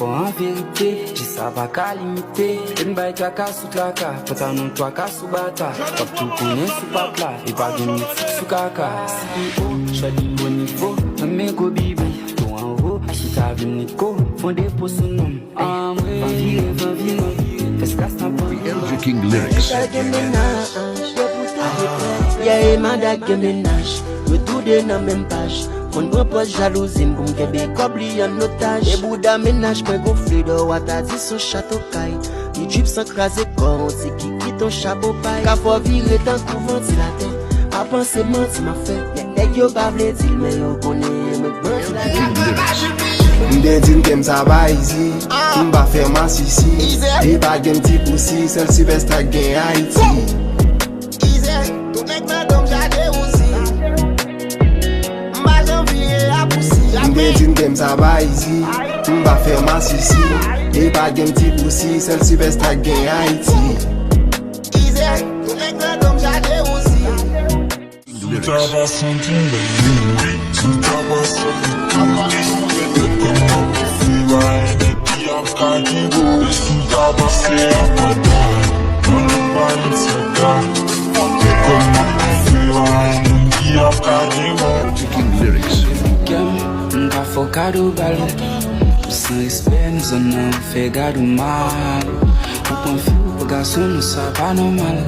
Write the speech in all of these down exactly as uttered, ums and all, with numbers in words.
Bon, an verite, di sa pa ka limite. Vin bay traka sou traka, pantalon twa ka sou bata. W ap tou konnen sou pat la, e pa gen mizik sou kaka. C E O, chòt li gwo nivo, nan men gwo bibi. Tou anwo, si ta vin Niko, fon depo sou non m. Anmwe, van vire, van vire, fè skas nan pran. The L J King Lyrics. Michel gen mennaj, ye pou ta reprè. Yè e manda gen mennaj, nou toude nan menm paj. Konn pran pòz jalouzi m pou m kenbe kòb li an otaj. E bouda mennaj mwen gonfle dò, w a ta di son chato kay. Li drip san kraze kò, on ti kiki ton chapo pay. Ka fè w vire tankou vantilatè. Pa panse manti m ap fè. Nèg yo pa vle di l, men yo konnen mwen bandi la. M te di n te m sa pa izi. M pa fè masisi. E pa gen ti pousi, sèl Sylvester k gen Ayiti. Ize, tout nèg nan do m chaje Uzi. M pa janm vire a pousi. M te di n te m sa pa izi. M pa fè masisi. E pa gen ti pousi, sèl Sylvester k gen Ayiti. Ize, tout nèg nan do m chaje Uzi. Si w ta pase yon ti bèl moun, si w ta pase yon ti bèl moun, kòman pou fè bay nèg ki ap ka gen gwo. Si w ta pase yon pantay, mwen menm pa yon ti gars. Kòman pou fè bay moun ki ap ka gen gwo. King Lyrics. Kè m, m pa fè w kado bal. Ou san respè nan zòn nan, ou fè gad ou mal. Ou pran fi pou gason, non, sa pa nòmal.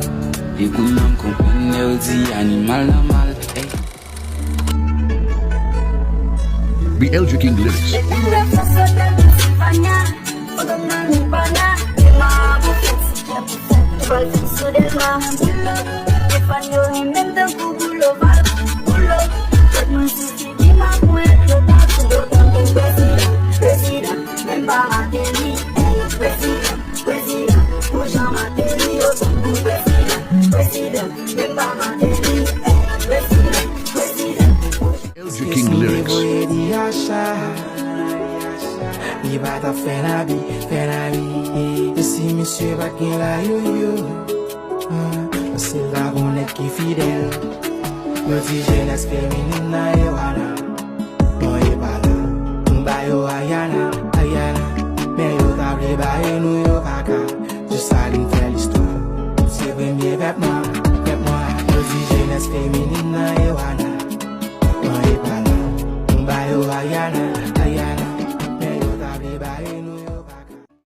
E kounye a m konprann lè yo di animal nan mal. Ey. The L J King Lyrics. Depi m leve sou sèt Pennsylvania, fò m nan Nirvana, e m a abouke ti kè pou fè. Pral fin sou Delma, pull up. Tout fan yo renmen m tankou Boulo Val, pull up. Tèt mwen sou figi m ak mwen, yo ta tou yo tankou prezidan, prezidan. Menm pa Martelly, ey, prezidan, prezidan. Pou jan Martelly yo tankou prezidan, prezidan. Menm pa Martelly, ey, prezidan, prezidan. L J King Lyrics. Voye di acha. Li pa t ap fè labi, fè labi. E si misye pa t gen la yo yo. Ah, paske l ta gon nèg ki fidèl. Yo di jenès feminin nan e wala. Non, e pa la. M ba yo Ayana, Ayana. Men yo ta vle bare nou yo kaka. Desalin fè listwa. Se premye pèp nwa, pèp nwa. Yo di jenès feminin.